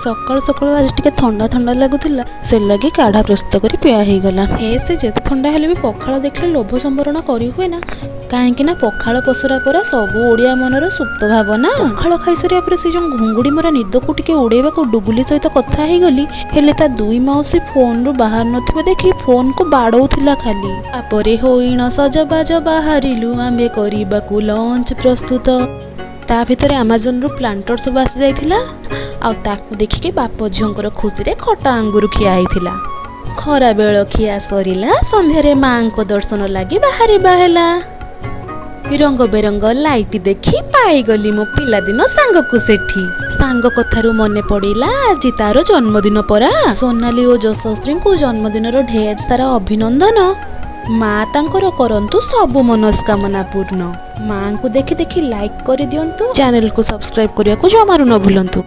ସକାଳୁ ସକାଳୁ ଆଜି ଟିକେ ଥଣ୍ଡା ଥଣ୍ଡା ଲାଗୁଥିଲା, ସେ ଲାଗି କାଢ଼ା ପ୍ରସ୍ତୁତ କରି ପିଆ ହେଇଗଲା। ହେ, ସେ ଯେତେ ଥଣ୍ଡା ହେଲେ ବି ପଖାଳ ଦେଖିଲେ ଲୋଭ ସମ୍ବରଣ କରି ହୁଏ ନା, କାହିଁକି ନା ପଖାଳ ପସରା ପରା ସବୁ ଓଡ଼ିଆ ମନର ସୁପ୍ତ ଭାବନା। ପଖାଳ ଖାଇସାରିବା ପରେ ସେ ଯୋଉ ଘୁଙ୍ଗୁଡ଼ି ମରା ନିଦକୁ ଟିକେ ଉଡ଼େଇବାକୁ ଡୁଗୁଲି ସହିତ କଥା ହେଇଗଲି। ହେଲେ ତା ଦୁଇ ମାଉସୀ ଫୋନରୁ ବାହାରୁ ନଥିବା ଦେଖି ଫୋନକୁ ବାଡ଼ଉଥିଲା ଖାଲି। ତାପରେ ହୋଇଣ ସଜବାଜ ବାହାରିଲୁ ଆମେ କରିବାକୁ ଲଞ୍ଚ ପ୍ରସ୍ତୁତ। ତା ଭିତରେ ଆମାଜନରୁ ପ୍ଲାଣ୍ଟର ସବୁ ଆସିଯାଇଥିଲା, ଆଉ ତାକୁ ଦେଖିକି ବାପ ଝିଅଙ୍କର ଖୁସିରେ ଖଟା ଆଙ୍ଗୁରୁ ଖିଆ ହେଇଥିଲା। ଖରା ବେଳ ଖିଆ ସରିଲା, ସନ୍ଧ୍ୟାରେ ମାଙ୍କ ଦର୍ଶନ ଲାଗି ବାହାରିବା ହେଲା। ରଙ୍ଗ ବେରଙ୍ଗ ଲାଇଟ୍ ଦେଖି ପାଇଗଲି ମୋ ପିଲାଦିନ ସାଙ୍ଗକୁ ସେଠି। ସାଙ୍ଗ କଥାରୁ ମନେ ପଡ଼ିଲା, ଆଜି ତାର ଜନ୍ମଦିନ ପରା। ସୋନାଲି ଓ ଯଶଶ୍ରୀଙ୍କୁ ଜନ୍ମଦିନର ଢେର ସାରା ଅଭିନନ୍ଦନ। ମା ତାଙ୍କର କରନ୍ତୁ ସବୁ ମନସ୍କାମନା ପୂର୍ଣ୍ଣ। ମାଙ୍କୁ ଦେଖି ଦେଖି ଲାଇକ୍ କରିଦିଅନ୍ତୁ, ଚ୍ୟାନେଲକୁ ସବସ୍କ୍ରାଇବ କରିବାକୁ ଜମାରୁ ନ ଭୁଲନ୍ତୁ।